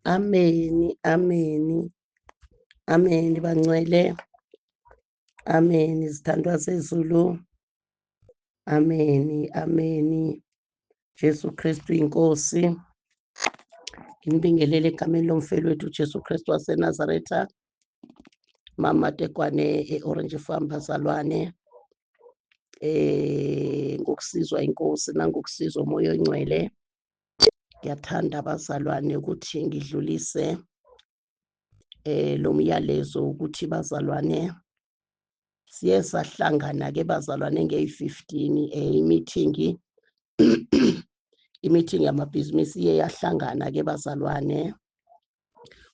Ameni, ameni, ameni bangcwele. Ameni zithandwa zezulu. Ameni, ameni. Jesu Kristu inkosi. Nginibingelele egameni lomfeli wethu Jesu Kristu waseNazaretha. Mama Tekwane e-Orange Farm bazalwane. Ngokusizwa inkosi nangokusizwa umoya oyingcwele. Ngiyathanda bazalwane ukuthi ngidlulise lo myalezo ukuthi bazalwane siye sahlangana ke bazalwane ngeyi-15 i-meeting i-meeting yamabhizinisi iye yahlangana ke bazalwane.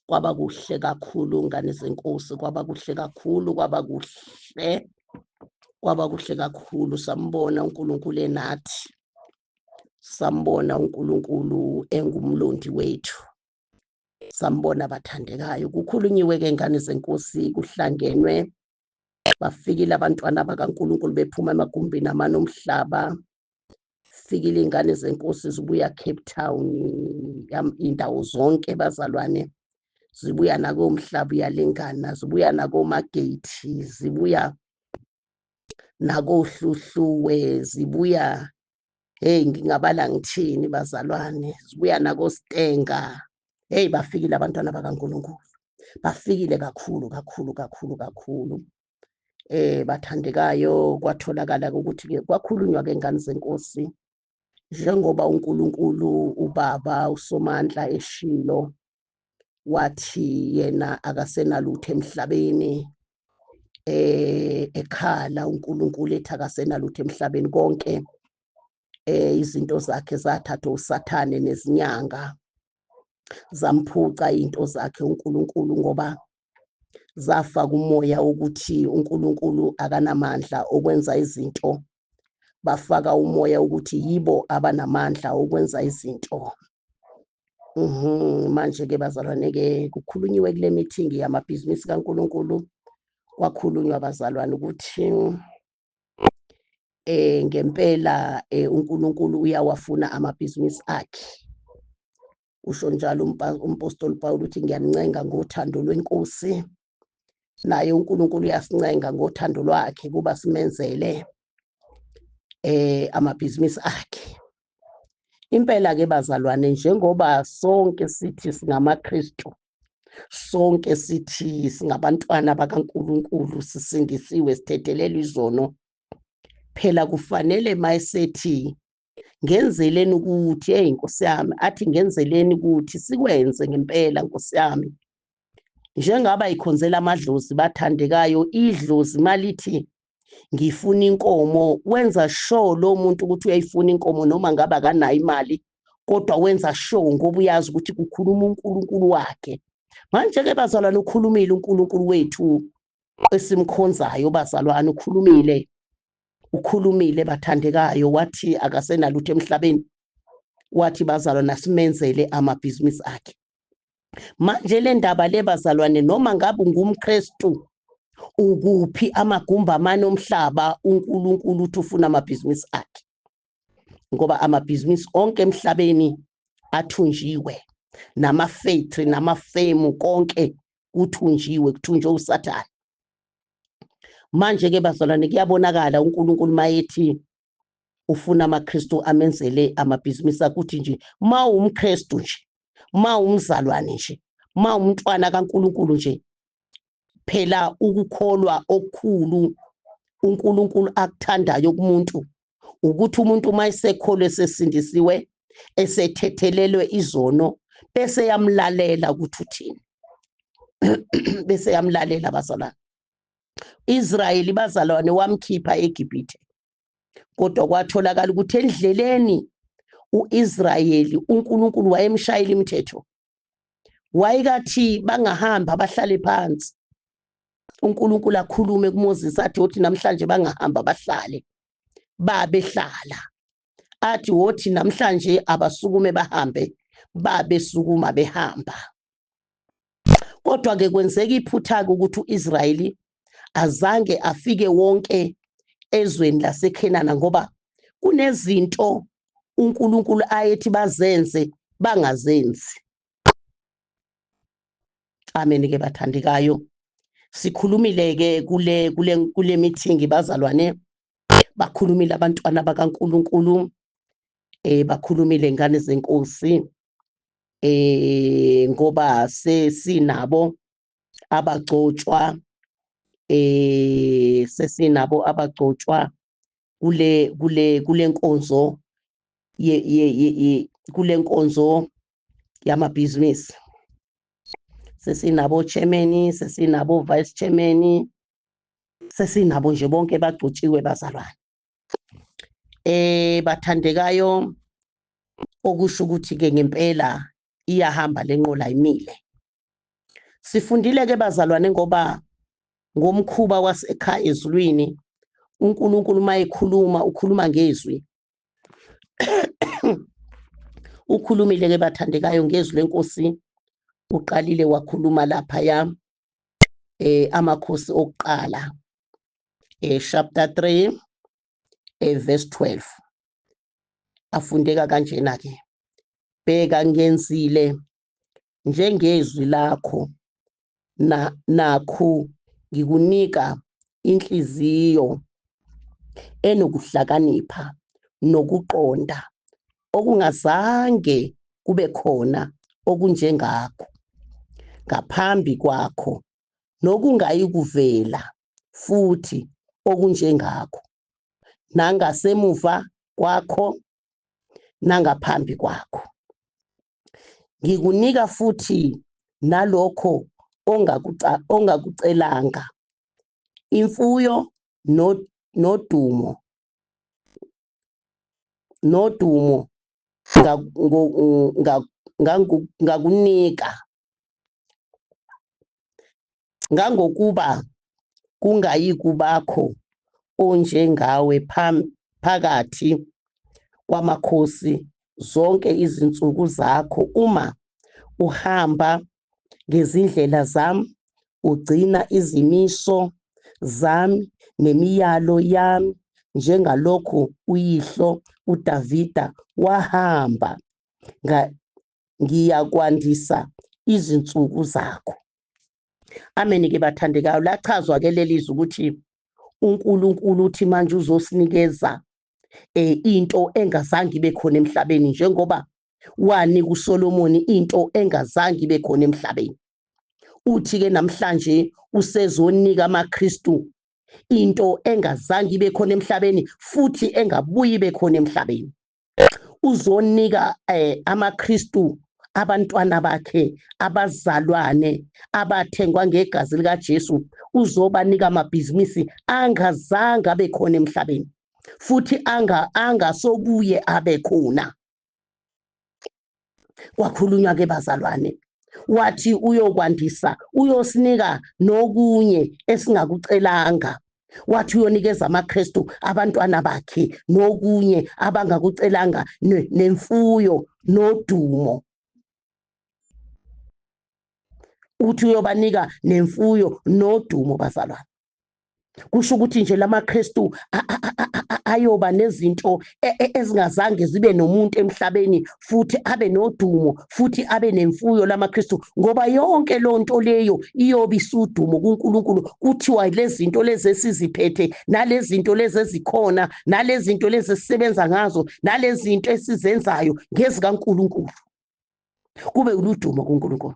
Kwaba kuhle kakhulu ngane zenkosi, kwaba kuhle kakhulu, kwaba kuhle, kwaba kuhle kakhulu. Sambona uNkulunkulu enathi, sambona uNkulunkulu engumlondi wethu, sambona bathandekayo. Kukhulunyiwe ke ngane zenkosi, kuhlangenwe, bafikile abantwana bakaNkulunkulu bephuma emagumbini amane omhlaba. Fikile ingane zenkosi zibuya Cape Town, indawo zonke bazalwane, zibuya nakomhlaba uyalingana, zibuya nakoMagate, zibuya nakoHluhluwe, zibuya, hey ngingabala ngithini bazalwane, zibuya nakoStenga. Hey bafikile abantwana bakaNkulunkulu, bafikile kakhulu kakhulu kakhulu kakhulu. Bathandekayo, kwatholakala ukuthi ke kwakhulunywa ke ngane zenkosi, njengoba uNkulunkulu uBaba uSomandla eshilo wathi yena akasenalutho emhlabeni, ekhala uNkulunkulu ethi akasenalutho emhlabeni, konke izinto zakhe zathathwa uSathane nezinyanga, zamphuca into zakhe uNkulunkulu, ngoba zafaka umoya ukuthi uNkulunkulu akanamandla okwenza izinto, bafaka umoya ukuthi yibo abanamandla okwenza izinto. Manje ke bazalwane ke kukhulunyiwe kule meeting yamabhizinisi kaNkulunkulu, kwakhulunywa bazalwane ukuthi ngempela uNkulunkulu uyawafuna amabhizinisi akhe. Usho njalo umpostoli Paul uthi ngiyanincenga ngothando lwenkosi, naye uNkulunkulu uyasincenga ngothando lwakhe kuba simenzele amabhizinisi akhe. Impela ke bazalwane, njengoba sonke sithi singamaKristu, sonke sithi singabantwana bakaNkulunkulu, sisindisiwe, sithethelelwe izono, phela kufanele mayesethi ngenzeleni ukuthi, hey Nkosi yami, athi ngenzeleni ukuthi sikwenze ngempela Nkosi yami. Njengaba ikhonzela amadlozi bathandekayo, idlozi malithi ngifuna inkomo, wenza sure lo muntu ukuthi uyayifuna inkomo noma ngabe akanayo imali, kodwa wenza sure ngoba uyazi ukuthi kukhuluma uNkulunkulu wakhe. Manje ke bazalwane, ukhulumile uNkulunkulu wethu esimkhonzayo bazalwane, ukhulumile, ukhulumile bathandekayo, wathi akasenalutho emhlabeni, wathi bazalwane asimenzele amabhizinisi akhe. Manje le ndaba le bazalwane, noma ngabe ungumKristu ukuphi amagumbi amane omhlaba, uNkulunkulu uthi ufuna amabhizinisi akhe, ngoba amabhizinisi onke emhlabeni athunjiwe, nama-factory namafemu konke kuthunjiwe, kuthunjwe uSathane. Manje ke bazalwane, kuyabonakala uNkulunkulu mayethi ufuna amaKristu amenzele amabhizinisi akuthi nje ma umKristu nje, ma umzalwane nje, ma umntwana kaNkulunkulu nje, phela ukukholwa okukhulu uNkulunkulu akuthandayo kumuntu ukuthi umuntu uma esekholwe sesindisiwe esethethelelwe izono bese yamlalela ukuthi uthini, bese yamlalela bazalwane. Israyeli bazalwane wamkhipha eGibhithe, kodwa kwatholakala ukuthi endleleni uIsrayeli uNkulunkulu wayemshayela imithetho, wayekathi bangahamba bahlale phansi. uNkulunkulu akhulume kuMoses athi wothi namhlanje bangahamba bahlale, babehlala. Athi wothi namhlanje abasukume bahambe, babesukuma behamba. Kodwa ke kwenzeka iphutha-ke ukuthi uIsrayeli azange afike wonke ezweni laseKhenana, ngoba kunezinto uNkulunkulu ayethi bazenze bangazenzi. Amen ke bathandekayo. Sikhulumile ke kule kule kule meeting bazalwane, bakhulumile abantwana bakaNkuluNkulu, bakhulumile ingane zenkosi, ngoba sesinabo abagcotshwa, sesinabo abagcotshwa kule kule kule nkonzo ye ye kule nkonzo yamabhizinisi. Sesinabo chairman, sesinabo vice chairman, sesinabo nje bonke bagcotshiwe bazalwane. Bathandekayo, okusho ukuthi ke ngempela iyahamba lenqola imile. Sifundile ke bazalwane, ngoba ngomkhuba wasekhaya ezulwini uNkulunkulu mayekhuluma ukhuluma ngezwi. Ukhulumile ke bathandekayo ngezwi lenkosi, uqalile wakhuluma lapha ya amakhosi okuqala chapter 3 verse 12, afundeka kanjena ke: bheka ngenzile njengezwi lakho, na nakhu ngikunika inhliziyo enokuhlakanipha nokuqonda okungazange kube khona okunjengakho ngaphambi kwakho, nokungayikuvela futhi okunjengakho nangasemuva kwakho nangaphambi kwakho. Ngikunika futhi nalokho ongakucelanga, imfuyo nodumo nodumo ngakunika, ngangokuba kungayikubakho onjengawe phakathi kwamakhosi zonke izinsuku zakho, uma uhamba ngezindlela zami, ugcina izimiso zami nemiyalo yami, njengalokhu uyihlo uDavida wahamba, ngiyakwandisa izinsuku zakho. Amen ke bathandekayo. Lachazwa ke lelizwi ukuthi uNkulunkulu uthi manje uzosinikeza into engazange ibe khona emhlabeni, njengoba wanika uSolomoni into engazange ibe khona emhlabeni. Uthi ke namhlanje usezonika amaKristu into engazange ibe khona emhlabeni futhi engabuyi ibe khona emhlabeni. Uzonika amaKristu, abantwana bakhe, abazalwane abathengwa ngegazi likaJesu, uzobanika amabhizinisi angazange abe khona emhlabeni futhi angasobuye abe khona. Kwakhulunywa ke bazalwane, wathi uyokwandisa, uyosinika nokunye esingakucelanga. Wathi uyonikeza amaKristu, abantwana bakhe, nokunye abangakucelanga, nemfuyo nodumo. Uthi uyobanika nemfuyo nodumo bazalwane. Kusho ukuthi nje lamaKristu ayoba nezinto ezingazange zibe nomuntu emhlabeni, futhi abe nodumo futhi abe nemfuyo lamaKristu, ngoba yonke lonto leyo iyobe isudumo kuNkulunkulu. Kuthiwa lezi zinto lezi esiziphethe, nalezi zinto lezi ezikhona, nalezi zinto lezi esisebenza ngazo, nalezi zinto esizenzayo ngezikaNkulunkulu, kube uludumo kuNkulunkulu.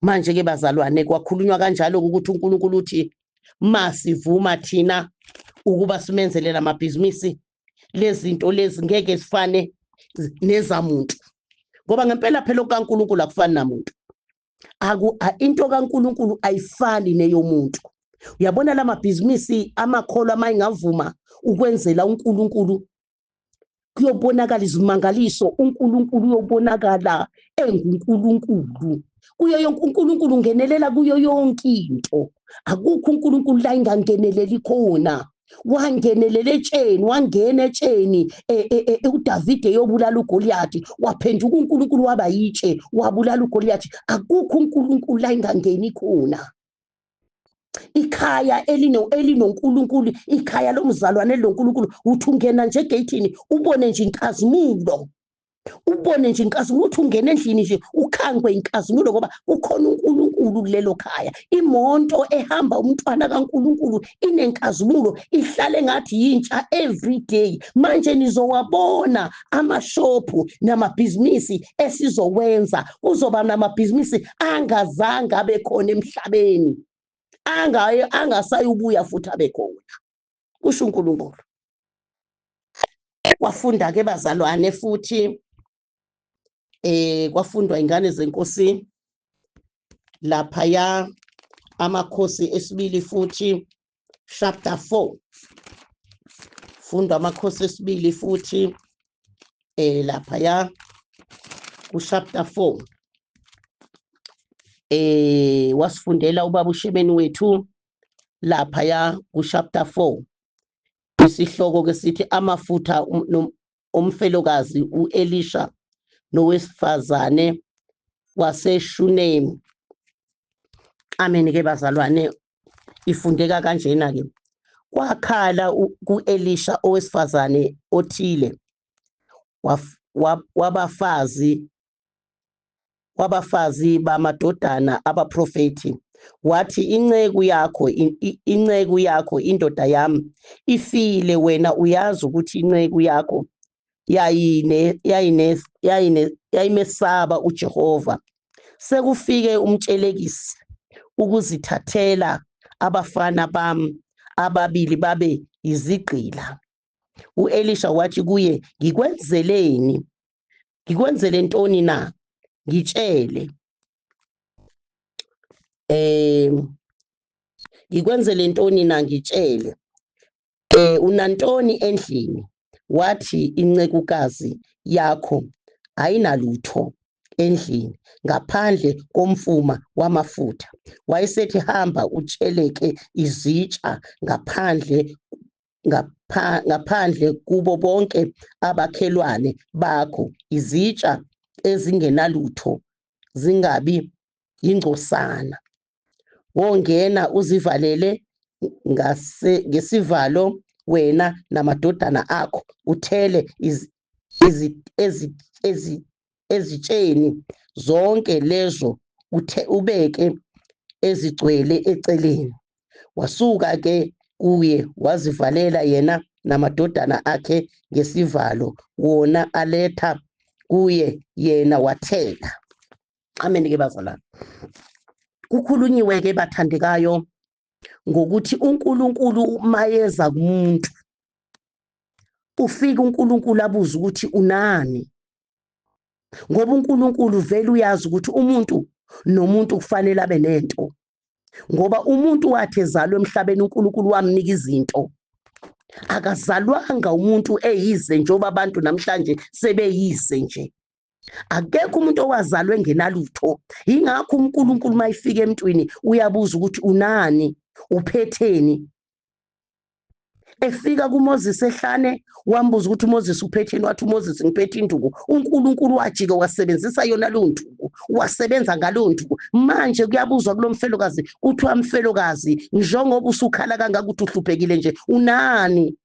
Manje ke bazalwane, kwakhulunywa kanjalo ukuthi uNkulunkulu uthi masivuma thina ukuba simenzele lamabhizinisi, lezi zinto lezi ngeke sifane nezamuntu, ngoba ngempela phela okaNkulunkulu akufani namuntu. Into kaNkulunkulu ayifani neyomuntu. Uyabona lamabhizinisi amakholwa mayingavuma ukwenzela uNkulunkulu, kuyobonakala izimangaliso, uNkulunkulu uyobonakala enguNkulunkulu kuyo yonke. uNkulunkulu ungenelela kuyo yonke into, akukho uNkulunkulu la ingangeneleli khona. Wangenelela etsheni, wangena etsheni uDavide eyobulala uGoliathi, waphenduka uNkulunkulu waba yitshe, wabulala uGoliathi. Akukho uNkulunkulu la ingangeni khona. Ikhaya elinoNkulunkulu, ikhaya lomzalwane elinoNkulunkulu, uthi ungena nje egeyithini ubone nje inkazimulo. Ubone nje inkazimulo, uthi ungena endlini nje ukhangwe inkazimulo, ngoba kukhona uNkulunkulu kulelo khaya. Imonto ehamba umntwana kaNkulunkulu inenkazimulo, ihlale ngathi yintsha every day. Manje nizowabona amashophu namabhizinisi esizowenza, kuzoba namabhizinisi angazange abe khona emhlabeni, angasayubuya futhi abe khona, kusho uNkulunkulu. Kwafunda ke bazalwane futhi kwafundwa ingane zenkosi laphaya, Amakhosi esibili futhi chapter 4. Fundwa Amakhosi esibili futhi laphaya ku chapter 4. Wasifundela ubaba uShemeni wethu laphaya ku chapter 4. Isihloko ke sithi amafutha omfelokazi uElisha nowesifazane waseShunemi. Amen ke bazalwane, ifundeka kanjena ke. Kwakhala kuElisha owesifazane othile wabafazi bamadodana abaprofethi, wathi inceku yakho inceku yakho indoda yami ifile, wena uyazi ukuthi inceku yakho yayimesaba uJehova. Sekufike umtshelekisi ukuzithathela abafana bami ababili babe izigqila. uElisha wathi kuye, ngikwenzeleni? Ngikwenzele ntoni na? Ngitshele. Ngikwenzele ntoni na? Ngitshele. Unantoni endlini? Wathi incekukazi yakho ayinalutho endlini ngaphandle komfuma wamafutha. Wayesethi hamba utsheleke izitsha ngaphandle kubo bonke abakhelwane bakho, izitsha ezingenalutho zingabi yingcosana. Wongena uzivalele ngesivalo wena namadodana akho, uthele ezitsheni zonke lezo, ubeke ezigcwele eceleni. Wasuka ke kuye wazivalela yena namadodana akhe ngesivalo, wona aletha kuye yena wathela. Amen ke bazalwane. Kukhulunyiwe ke bathandekayo ngokuthi uNkulunkulu mayeza kumuntu, ufika uNkulunkulu abuze ukuthi unani, ngoba uNkulunkulu vele uyazi ukuthi umuntu nomuntu kufanele abe nento, ngoba umuntu wathi ezalwe emhlabeni uNkulunkulu wamnika izinto. Akazalwanga umuntu eyize njengoba abantu namhlanje sebeyize nje. Akekho umuntu owazalwa engenalutho. Yingakho uNkulunkulu mayifika emntwini uyabuza ukuthi unani, uphetheni. Efika kuMoses ehlane wambuza ukuthi uMoses uphetheni, wathi uMoses ngiphethe induku. uNkulunkulu wajika wasebenzisa yona leyo nduku, wasebenza ngaleyo nduku. Manje kuyabuzwa kulomfelokazi, kuthiwa mfelokazi, njengoba usukhala kangaka ukuthi uhluphekile nje, unani?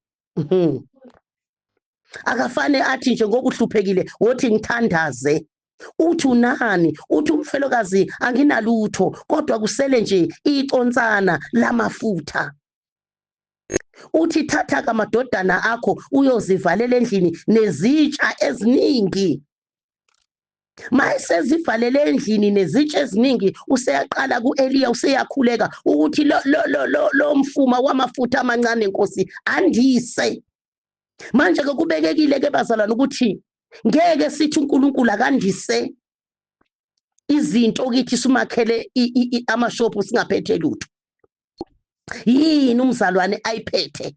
Akafane athi nje ngoba uhluphekile wothi ngithandaze. Uthi unani? Uthi umfelokazi anginalutho, kodwa kusele nje iconsana lamafutha. Uthi thatha kamadodana akho uyozivalela endlini nezitsha eziningi. Mayesezivalele endlini nezitsha eziningi, useyaqala kuEliya, useyakhuleka ukuthi lo mfuma wamafutha amancane Nkosi andise. Manje ke kubekekile ke bazalwane ukuthi ngeke sithi uNkulunkulu akandise izinto kithi simakhele amashophu singaphethe lutho. Yini umzalwane ayiphethe?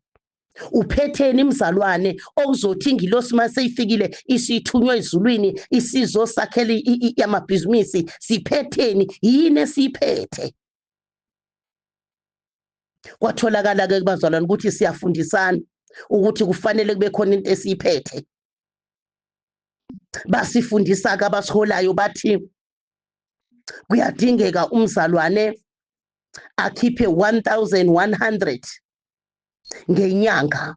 Uphetheni imzalwane okuzothi ingilosi maseyifikile isithunywe ezulwini isizosakhela amabhizinisi? Siphetheni? Yini esiyiphethe? Kwatholakala ke kubazalwane ukuthi siyafundisana ukuthi kufanele kube khona into esiyiphethe. Basifundisa ke abasiholayo bathi kuyadingeka umzalwane akhiphe 1100 ngenyanga.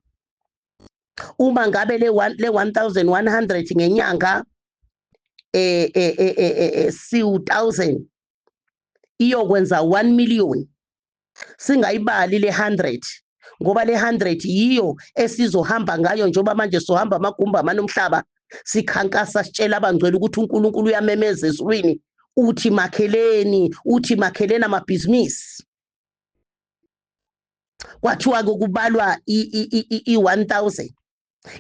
Uma ngabe le 1100 ngenyanga siwu 1000 iyokwenza 1 million, singayibali le 100, ngoba le 100 yiyo esizohamba ngayo njengoba manje sohamba amagumba amanomhlaba, sikhankasa, sitshela abangcwele ukuthi uNkulunkulu uyamemeza ezulwini, uthi makheleni, uthi makheleni amabhizinisi. Kwathiwa ke kubalwa i-1000,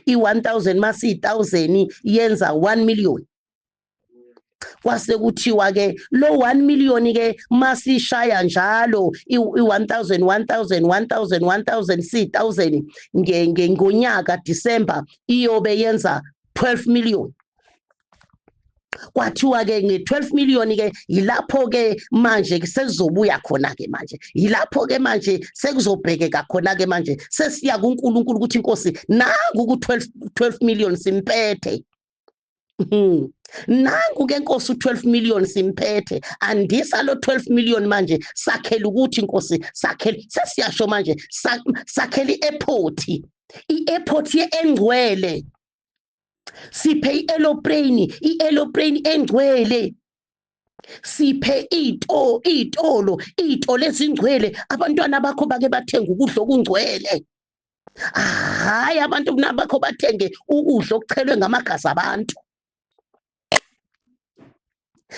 i-1000 masiyi-1000 yenza 1 million. Kwase kuthiwa ke lo 1 million ke masishaya njalo i-1000 1000 1000 1000 si-1000 ngonyaka December iyobe yenza 12 million. Kwathiwa ke nge-12 million ke yilapho ke manje sekuzobuya khona ke manje, yilapho ke manje sekuzobhekeka khona ke manje, sesiya kuNkulunkulu ukuthi inkosi nangu ku-12 12 million simphethe. Nangu ke Nkosi u12 million simphethe, andisa lo 12 million manje, sakhela ukuthi Nkosi, sakhela, sesiyasho manje, sakhela i-airport, i-airport engcwele, siphe i-aeroplane, i-aeroplane engcwele, siphe ito itolo itolo ezingcwele, abantwana bakho bake bathenga ukudla okungcwele. Hayi, abantu bakho bathenge ukudla okuchelwe ngamagazi abantu.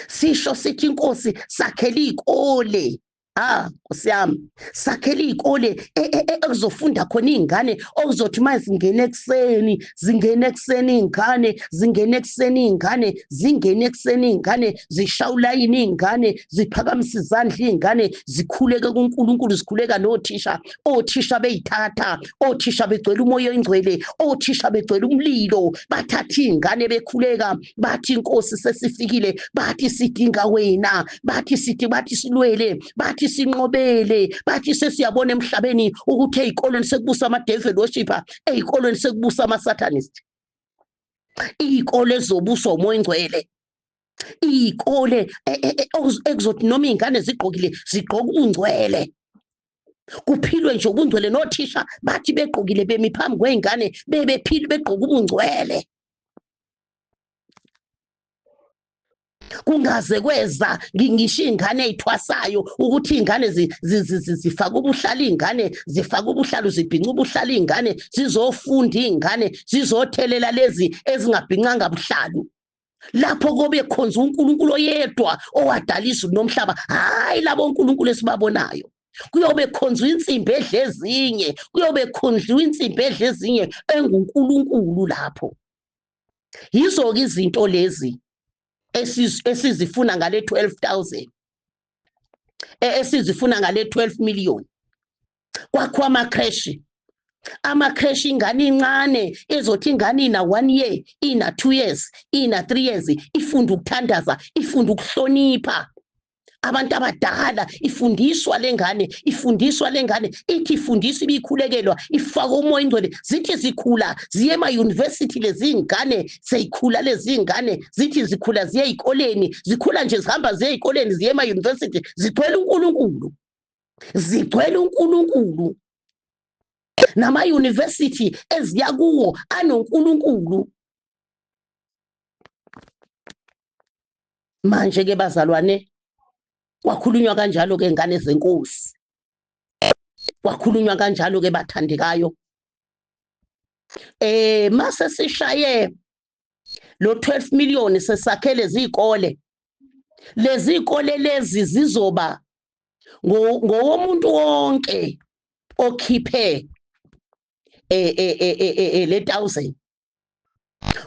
Sisho sithi inkosi sakhela izikole, ah Nkosi yami, sakhela izikole ekuzofunda khona izingane, okuzothi manje zingene ekuseni, zingene ekuseni izingane, zingene ekuseni izingane, zingene ekuseni izingane, zishawula yini izingane, ziphakamisa izandla izingane, zikhuleke kuNkulunkulu, zikhuleka nothisha, othisha beyithatha, othisha begcwele umoya oyingcwele, othisha begcwele umlilo, bathatha izingane bekhuleka, bathi inkosi sesifikile, bathi sidinga wena, bathi sithi, bathi silwele, bathi sinqobele, bathi sesiyabona emhlabeni ukuthi ezikolweni sekubusa ama-devil worshipper, ezikolweni sekubusa ama-satanist. Iy'kole ezobuswa umoya oyingcwele, iy'kole ekuzothi noma iy'ngane zigqokile zigqoke ubungcwele, kuphilwe nje ubungcwele, nothisha bathi begqokile bemi phambi kwey'ngane bebephile begqoke ubungcwele, kungaze kweza ngisho iy'ngane ey'thwasayo ukuthi iy'ngane zifake ubuhlalo, iy'ngane zifake ubuhlalo, zibhinca ubuhlalo, iy'ngane zizofunda, iy'ngane zizothelela lezi ezingabhincanga buhlalu. Lapho kobe khonza uNkulunkulu oyedwa owadala izulu nomhlaba, hayi labo onkulunkulu esibabonayo. Kuyobe khonzwa insimbi edla ezinye, kuyobe khonziwa insimbi edla ezinye enguNkulunkulu lapho. Yizo-ke izinto lezi esizifuna ngale 12,000, esizifuna ngale 12 million. Kwakhiwa ama-creche, ama-creche ingane incane ezothi ingane ina 1 year, ina 2 years, ina 3 years, ifunda ukuthandaza, ifunda ukuhlonipha abantu abadala, ifundiswa lengane, ifundiswa lengane, ithi ifundiswa ibikhulekelwa, ifaka umoya ingcwele, zithi zikhula ziye ema-university lezi ngane, seyikhula lezi ngane, zithi zikhula ziye ey'koleni, zikhula nje zihamba ziye ey'koleni, ziye ema-university, zigcwele uNkulunkulu, zigcwele uNkulunkulu, nama-university eziya kuwo anoNkulunkulu. Manje ke bazalwane, kwakhulunywa kanjalo ke ngane zenkosi, kwakhulunywa kanjalo ke bathandekayo. Mase sishaye lo 12 million sesakhele izikole, lezi zikole lezi zizoba ngowomuntu wonke okhiphe le 1000,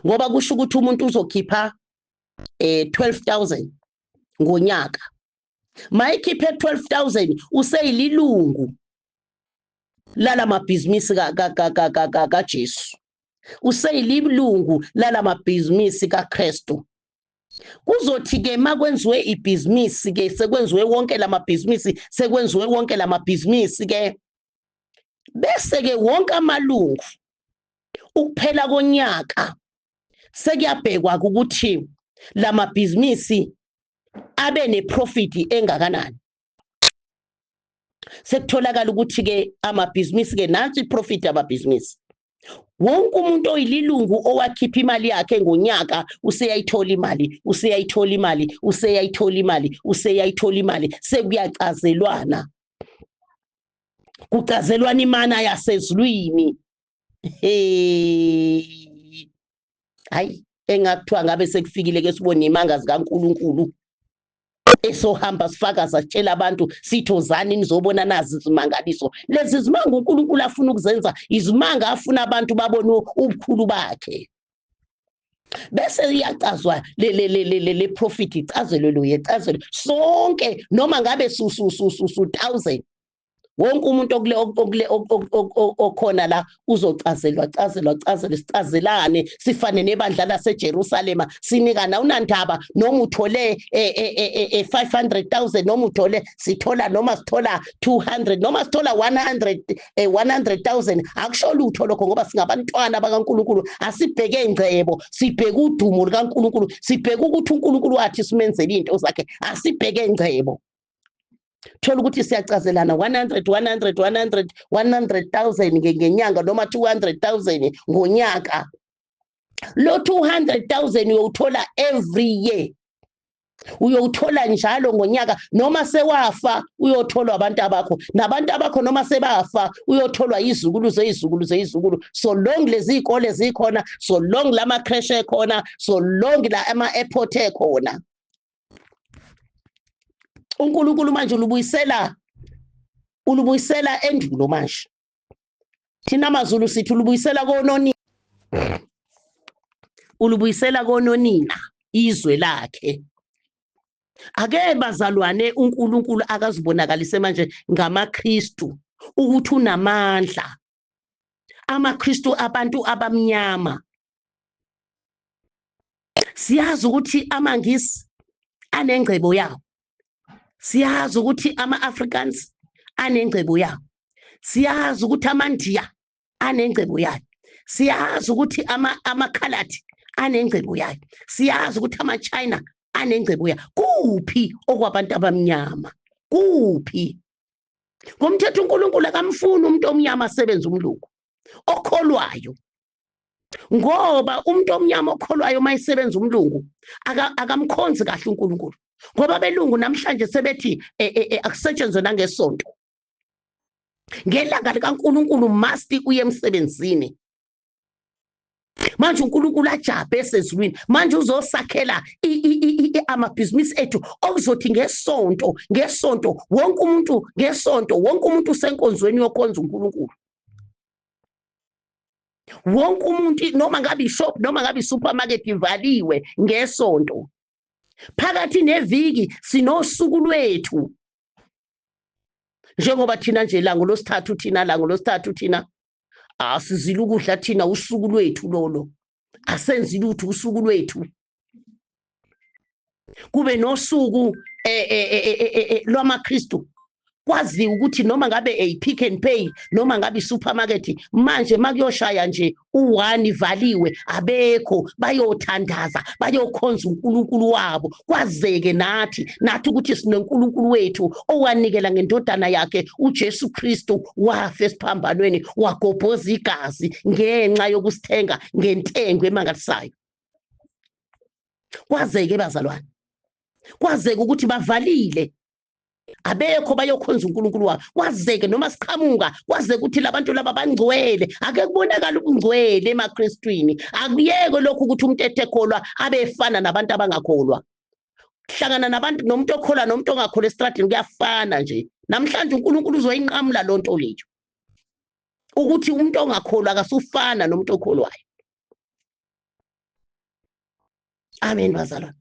ngoba kusho ukuthi umuntu uzokhipha 12,000 ngonyaka. Mayikhiphe 12,000 useyililungu lalamabhizinisi kaJesu, useyililungu lalamabhizinisi kaKristu. Kuzothi ke makwenziwe ibhizinisi ke, sekwenziwe wonke lamabhizinisi, sekwenziwe wonke lamabhizinisi ke, bese ke wonke amalungu ukuphela konyaka sekuyabhekwa ukuthi lamabhizinisi abe neprofit engakanani. Sekutholakala ukuthi ke amabhizinisi ke nansi iprofit yamabhizinisi. Wonke umuntu oyililungu owakhipha imali yakhe ngonyaka useyayithola imali, useyayithola imali, useyayithola imali, useyayithola imali. Sekuyacazelwana, kucazelwana imana yasezulwini. Hey, hayi, engakuthiwa ngabe sekufikile ke sibone imanga zikaNkuluNkulu esohamba sifakaza, sitshela abantu sithi, "Wozani nizobona nazi izimangaliso." Lezi zimanga uNkulunkulu afuna ukuzenza, izimanga afuna abantu babone ubukhulu bakhe. Bese iyacazwa le profit, icazelwe lo, yecazelwe sonke, noma ngabe su 1000, wonke umuntu okule okhona la uzocazelwa, cazelwa, cazelwe, sicazelane, sifane nebandla laseJerusalema, sinikana. Unandaba noma uthole 500,000, noma uthole sithola, noma sithola 200, noma sithola 100, 100,000, akusho lutho lokho, ngoba singabantwana bakaNkuluNkulu. Asibheke ingcebo, sibheke udumo likaNkuluNkulu, sibheke ukuthi uNkulunkulu wathi simenzele into zakhe. Asibheke ingcebo. Thola ukuthi siyacazelana 100 100 100 100,000 ngenyanga noma 200,000 ngonyaka. Lo 200,000 uyowuthola every year, uyowuthola njalo ngonyaka. Noma sewafa, uyotholwa abantu abakho, nabantu abakho noma sebafa, uyotholwa izukulu zeyizukulu zeyizukulu, so long lezi izikole zikhona, so long lama creche ekhona, so long la ama airport ekhona. uNkulunkulu manje ulubuyisela endulo. Manje thina amaZulu sithi ulubuyisela kononi, ulubuyisela kononina izwe lakhe. Ake bazalwane, uNkulunkulu akazibonakalise manje ngamaKristu ukuthi unamandla. AmaKristu, abantu abamnyama, siyazi ukuthi amaNgisi anengcebo yawo, siyazi ukuthi ama-Africans anengcebo yawo, siyazi ukuthi amaNdiya anengcebo yayo, siyazi ukuthi amaKhaladi anengcebo yayo, siyazi ukuthi ama-China anengcebo yayo. Kuphi okwabantu abamnyama? Kuphi? Ngomthetho uNkulunkulu akamfuni umuntu omnyama asebenze umlungu okholwayo, ngoba umuntu omnyama okholwayo uma esebenza umlungu akamkhonzi kahle uNkulunkulu, ngoba abelungu namhlanje sebethi akusetshenzwe nangesonto, ngelanga likaNkulunkulu must uye emsebenzini. Manje uNkulunkulu ajabhe esezulwini, manje uzosakhela amabhizinisi ethu okuzothi ngesonto wonke umuntu, ngesonto wonke umuntu usenkonzweni yokhonza uNkulunkulu, wonke umuntu, noma ngabe ishop, noma ngabe isupermarket ivaliwe ngesonto. Phakathi neviki sinosuku lwethu, njengoba thina nje lango losithathu, thina lango losithathu thina asizila ukudla thina, usuku lwethu lolo, asenzi lutho, usuku lwethu. Kube nosuku lwamaKristu, kwaziwa ukuthi noma ngabe a Pick and Pay, noma ngabe i-supermarket, manje makuyoshaya nje u-1 ivaliwe, abekho, bayothandaza, bayokhonza uNkulunkulu wabo. Kwazeke nathi ukuthi sinoNkulunkulu wethu owanikela ngendodana yakhe uJesu Kristu, wafa esiphambanweni, wagobhoza igazi ngenxa yokusithenga ngentengo emangalisayo. Kwazeke bazalwane, kwazeke ukuthi bavalile, abekho, bayokhonza uNkulunkulu wabo. Kwazeke noma siqhamuka, kwazeke ukuthi labantu laba bangcwele. Ake kubonakala ubungcwele emaKristwini. Akuyeke lokhu ukuthi umuntu ethe kholwa abefana nabantu abangakholwa. Hlangana nabantu, nomuntu okholwa nomuntu ongakholwa estradini kuyafana nje. Namhlanje uNkulunkulu uzoyinqamula lonto leyo, ukuthi umuntu ongakholwa akasufana nomuntu okholwayo. Amen bazalwane.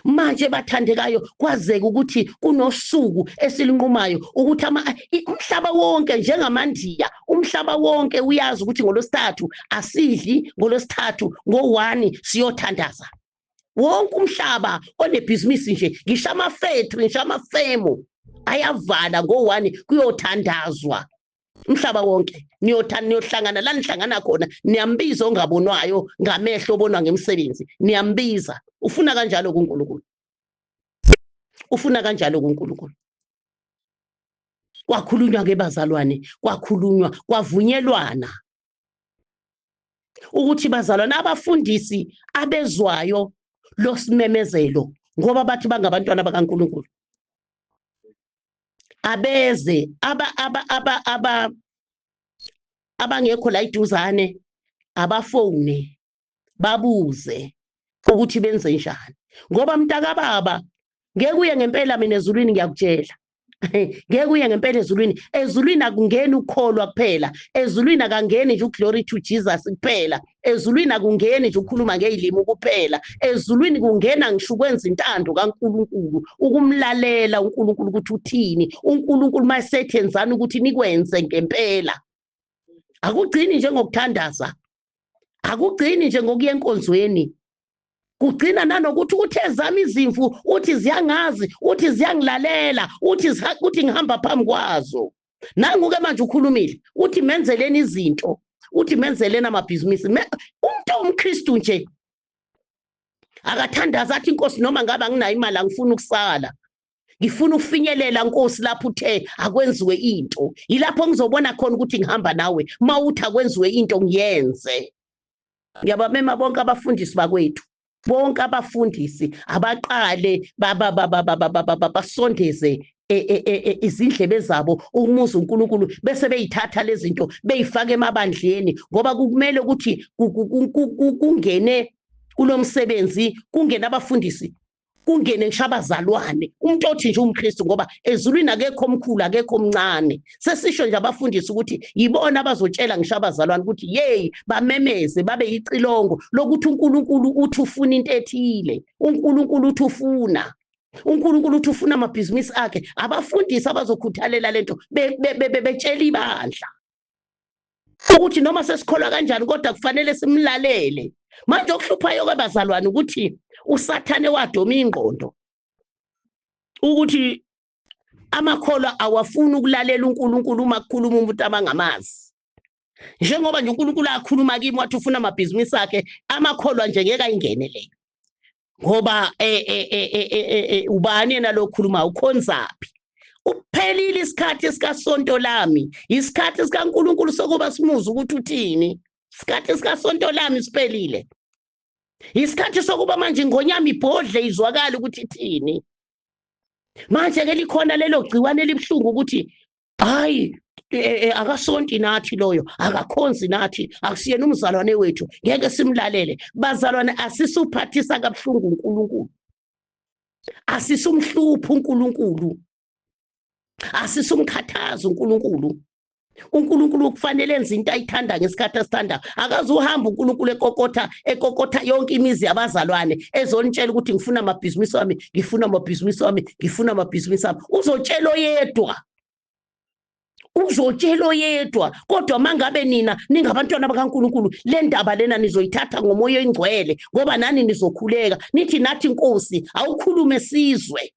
Manje bathandekayo, kwazeka ukuthi kunosuku esilinqumayo ukuthi umhlaba wonke, njengamaNdiya, umhlaba wonke uyazi ukuthi ngolwesithathu asidli, ngolwesithathu ngo-1 siyothandaza. Wonke umhlaba onebhizinisi nje, ngisho ama-factory, ngisho amafemu ayavala ngo-1, kuyothandazwa umhlaba wonke. Niyohlangana la nihlangana khona, niyambiza ongabonwayo ngamehlo, obonwa ngemisebenzi, niyambiza. Ufuna kanjalo kuNkulunkulu, ufuna kanjalo kuNkulunkulu. Kwakhulunywa ke bazalwane, kwakhulunywa, kwavunyelwana. Ukuthi bazalwane abafundisi abezwayo losimemezelo ngoba bathi bangabantwana bakaNkulunkulu abeze aba aba aba aba abangekho la iduzane abafone babuze ukuthi benze njani ngoba mntakababa ngeke uye ngempela mina ezulwini ngiyakutshela. Ngeke uye ngempela ezulwini. Ezulwini akungeni ukukholwa kuphela, ezulwini akangeni nje uglory to Jesus kuphela, ezulwini akungeni nje ukukhuluma ngezilimi kuphela, ezulwini kungena ngisho ukwenza intando kaNkulunkulu, ukumlalela uNkulunkulu ukuthi uthini. UNkulunkulu mayesethi enzani ukuthi nikwenze ngempela. Akugcini nje ngokuthandaza, akugcini nje ngokuya enkonzweni, kugcina nanokuthi uthe zami izimvu uthi ziyangazi, uthi ziyangilalela, uthi uthi ngihamba phambi kwazo. Nangu-ke manje ukhulumile, uthi menzeleni izinto, uthi menzeleni amabhizinisi. Umuntu owumKristu nje akathandaza athi inkosi noma ngabe anginayo imali angifuni ukusala, ngifuna ukufinyelela Nkosi lapho uthe akwenziwe into, yilapho ngizobona khona ukuthi ngihamba nawe. Uma uthi akwenziwe into ngiyenze. Ngiyabamema bonke abafundisi bakwethu, bonke abafundisi abaqale basondeze izindlebe zabo ukumuza uNkulunkulu, bese beyithatha lezi zinto beyifaka emabandleni, ngoba kumele ukuthi kungene kulomsebenzi, kungene abafundisi, kungene ngisho abazalwane. Umuntu othi nje umKristu, ngoba ezulwini akekho omkhulu akekho omncane. Sesisho nje abafundisi ukuthi yibona abazotshela ngisho abazalwane ukuthi yeyi, bamemeze babe yicilongo lokuthi uNkulunkulu uthi ufuna into ethile, uNkulunkulu uthi ufuna, uNkulunkulu uthi ufuna amabhizinisi akhe. Abafundisi abazokhuthalela lento betshela ibandla ukuthi noma sesikholwa kanjani kodwa kufanele simlalele. Manje okuhluphayo ke bazalwane ukuthi uSathane wadoma ingqondo ukuthi amakholwa awafuni ukulalela uNkulunkulu uma kukhuluma umuntu abangamazi. Njengoba nje uNkulunkulu akhuluma kimi wathi ufuna amabhizinisi akhe, amakholwa nje ngeke ayingene leyo, ngoba ubani yena lo khuluma, ukhonzaphi? Uphelile isikhathi sikasonto lami, isikhathi sikaNkulunkulu sokuba simuze ukuthi uthini. Isikhathi sikasonto lami siphelile, isikhathi sokuba manje ingonyama ibhodle izwakala ukuthi ithini. Manje ke likhona lelo gciwane elibuhlungu ukuthi hayi, akasonti nathi loyo, akakhonzi nathi, akusiyena umzalwane wethu, ngeke simlalele. Bazalwane, asisuphathisa kabuhlungu uNkulunkulu, asisumhluphi uNkulunkulu, asisumkhathaza uNkulunkulu. uNkulunkulu kufanele enze into ayithanda ngesikhathi asithandayo. Akazuhamba uNkulunkulu ekokotha yonke imizi yabazalwane ezonitshela ukuthi ngifuna amabhizinisi wami, ngifuna amabhizinisi wami, ngifuna amabhizinisi ami. Uzotshela oyedwa, uzotshela oyedwa. Kodwa mangabe nina ningabantwana bakaNkulunkulu, le ndaba lena nizoyithatha ngomoya oyingcwele, ngoba nani nizokhuleka nithi nathi Nkosi awukhulume sizwe,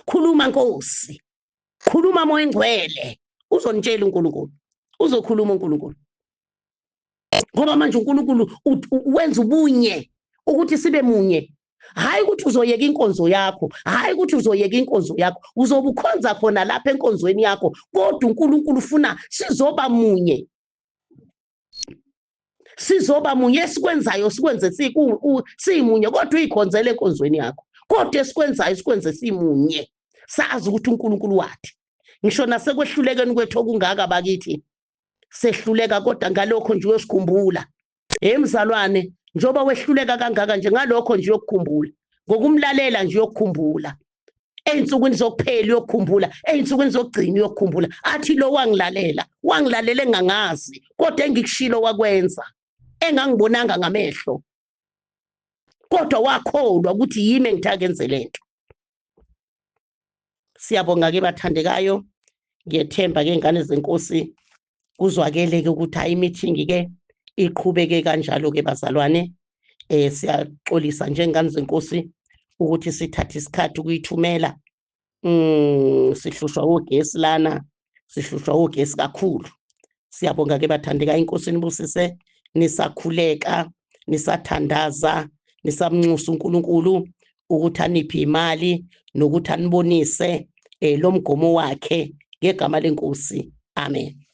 khuluma Nkosi, khuluma moya oyingcwele. Uzonitshela uNkulunkulu, uzokhuluma uNkulunkulu, ngoba manje uNkulunkulu wenza ubunye ukuthi sibe munye. Hayi ukuthi uzoyeka inkonzo yakho, hayi ukuthi uzoyeka inkonzo yakho, uzobe ukhonza khona lapha enkonzweni yakho, kodwa uNkulunkulu ufuna sizoba munye, sizoba munye. Esikwenzayo sikwenze simunye, kodwa uyikhonzele enkonzweni yakho, kodwa esikwenzayo sikwenze simunye, sazi ukuthi uNkulunkulu wathi. Ngisho nasekwehlulekeni kwethu okungaka bakithi, sehluleka, kodwa ngalokho nje uyosikhumbula. Hey mzalwane, njengoba wehluleka kangaka nje, ngalokho nje uyokukhumbula, ngokumlalela nje uyokukhumbula, ey'nsukwini zokuphela uyokukhumbula, ey'nsukwini zokugcina uyokukhumbula, athi lo wangilalela, wangilalela engangazi, kodwa engikushilo wakwenza, engangibonanga ngamehlo, kodwa wakholwa ukuthi yimi engithe akenze lento. Siyabonga ke bathandekayo, ngiyethemba ke ngane zenkosi kuzwakele ke ukuthi hayi meeting ke iqhubeke kanjalo ke bazalwane. Siyaxolisa njengane zenkosi ukuthi sithathe isikhathi ukuyithumela. Sihlushwa ogesi lana, sihlushwa ogesi kakhulu. Siyabonga ke bathandekayo, inkosi nibusise, nisakhuleka, nisathandaza, nisamnxusa uNkulunkulu ukuthi aniphe imali nokuthi anibonise lo mgomo wakhe ngegama lenkosi. Amen.